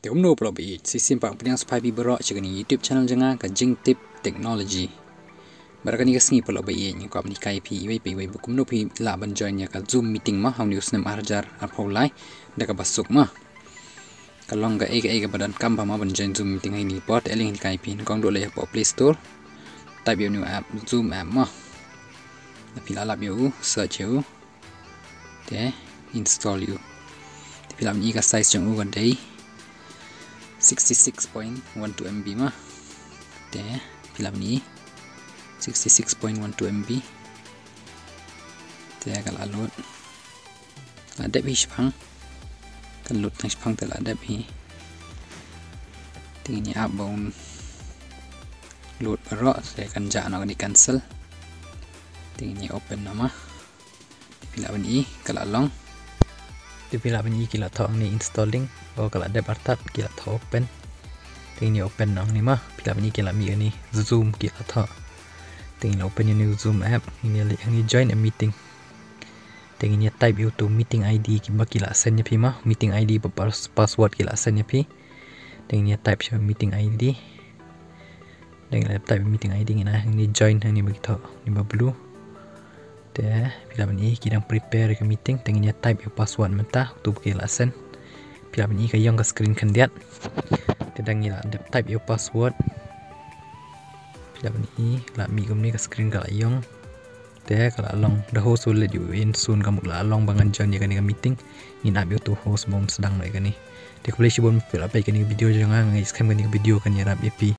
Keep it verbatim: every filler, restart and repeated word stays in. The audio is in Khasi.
Te kumno paralok ba ïeit, shisien pat nga pdiang sngewbha ïa phi baroh sha kane ka YouTube channel jong nga, ka Jingtip Technology. Bad ha kane ka sngi paralok ba ïeit, nga kwah ban hikai ïa phi iwei pa iwei ba kumno phi lah ban join ïa ka Zoom meeting mo, ha une u snem ar hajar arphew lai, da kaba suk mo. Ka long kaei kaei kaba donkam bha mo ban join Zoom meeting ha kine ki por, te ale ngan hikai ïa phi. Nyngkong duh leit hapoh Play Store, type ïa une u app, Zoom app mo. Lada phi la lap ïa u, search ïa u. Te install ïa u. Te phi lah ban i ka size jong u ka dei sixty-six point one two M B mo. Te phi lah ban i sixty-six point one two M B. Te ka la load. Ka la dep hi shaphang. Ka load tang shaphang te la dep hi. Te ngin ïa ap ba un load baroh, te kan jah noh kane cancel. Te ngin ïa open noh mo. Te phi lah ban i ka la long. Te phi lah ban i ki la thoh hangne installing. O, ka la dep artat, ki la thoh open. Te ngin ïa open noh hangne mo. Phi lah ban i ki la mih kane Zoom ki la thoh. Te ngin ïa open ïa une u Zoom app. Ngin ïa leit hangne join a meeting. Te ngin ïa type ïa uto u meeting I D kiba ki la send ïa phi mo. Meeting I D bad pas-, password ki la send ïa phi. Te ngin ïa type sha meeting I D. Te ngin ïa type meeting I D, ngin ai hangne join hangne ba ki thoh, hangne ba blue. Te phi lah ban i ki dang prepare ïa ka meeting. Te ngin ïa type ïa u password mynta, uto ba ki la send. Phi lah ban i ka ïong ka screen khyndiat. Te dang ngi la dep type ïa u password. Phi lah ban i, la mih kumne, ka screen ka la ïong. Te ka la long, the host will let you in soon, ka mut la long ba ngan join ïa kane ka meeting. Ngin ap ïa uto u host ba un sdang noh ïa kane. Te khublei shibun ba phi la peit ïa kane ka video jong nga, nga ngeit skhem kane ka video kan ïarap ïa phi.